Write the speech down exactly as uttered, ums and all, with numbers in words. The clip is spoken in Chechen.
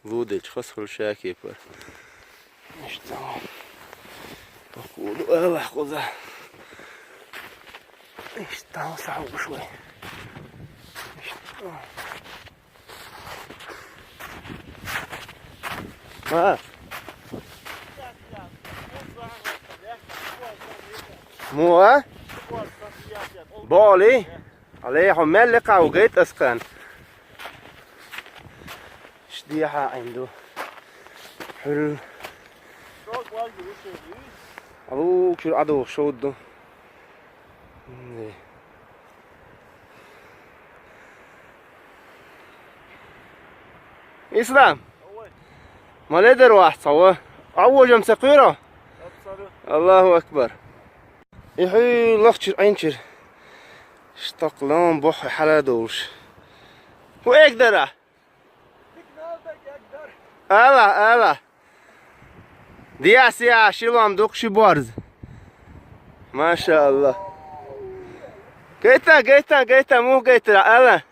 Лудилча хас хуьлу шакепара. Иштта. Тохуду алахь кхуза. Иштта схьавуш вай. Иштта. Ма? Муха? Боли? Але, хьо мел лекха ву гайта ас кхаьн? Шдехьа Ӏин ду. Хьуьл. Алу, чуьра ӀадугӀуш шовда ду. Ислам! Ма ледар вац хьо ва? Ӏовожам ца кхуьро? Аллаху акбар! И хьуьллахчуьра Ӏинчуьра. Штакълан бохьа хьала долуш. ХӀун эгадара? Ала, ала. Диас я, шилом дукха ши борз. Машаалла. Гайта, гайта, гайта, мух гайтара, ала.